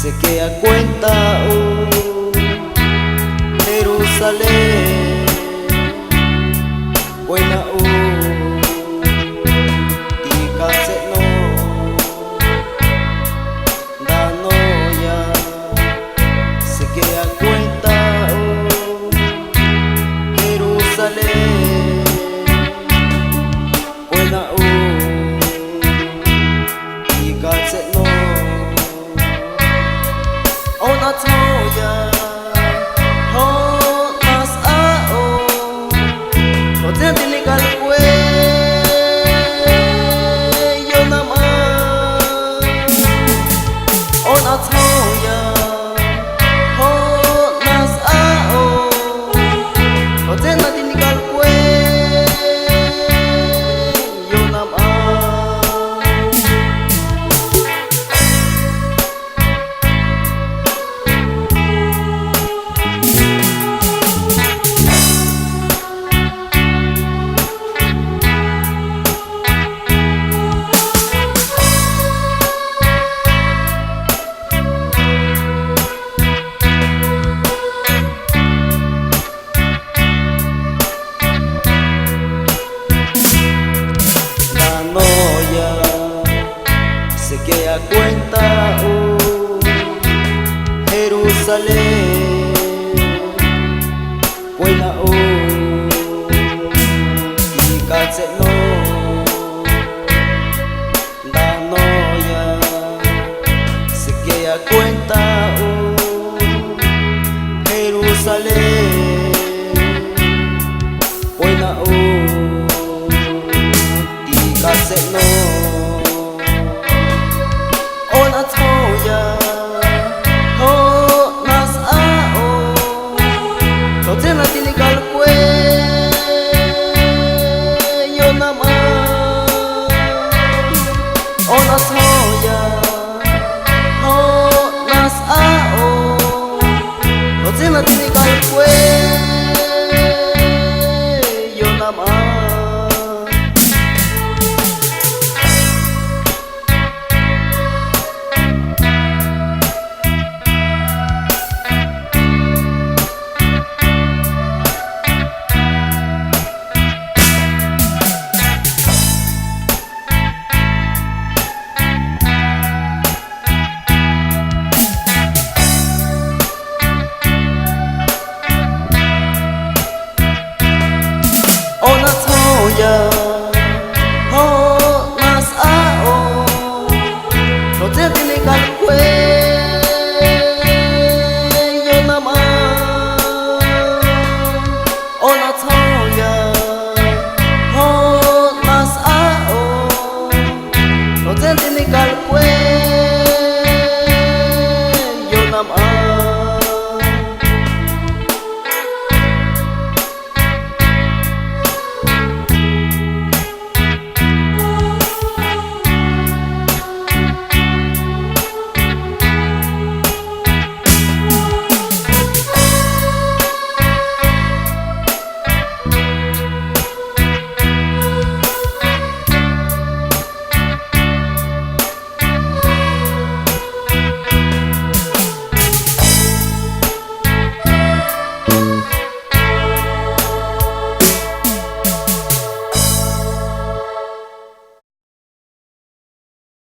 Se que a cuenta o Jerusalén buena o Tika no Danoya Se que a cuenta o Jerusalén buena o Tika no Ona toya ho nas a o Ho te tinikal kwe yo nama Ona toya ho nas a o Ho te tinikal kwe yo nama. Danoya se que a cuenta o Jerusalén buena o Tika no Danoya se que a cuenta o Jerusalén buena o Tika no Ona toya.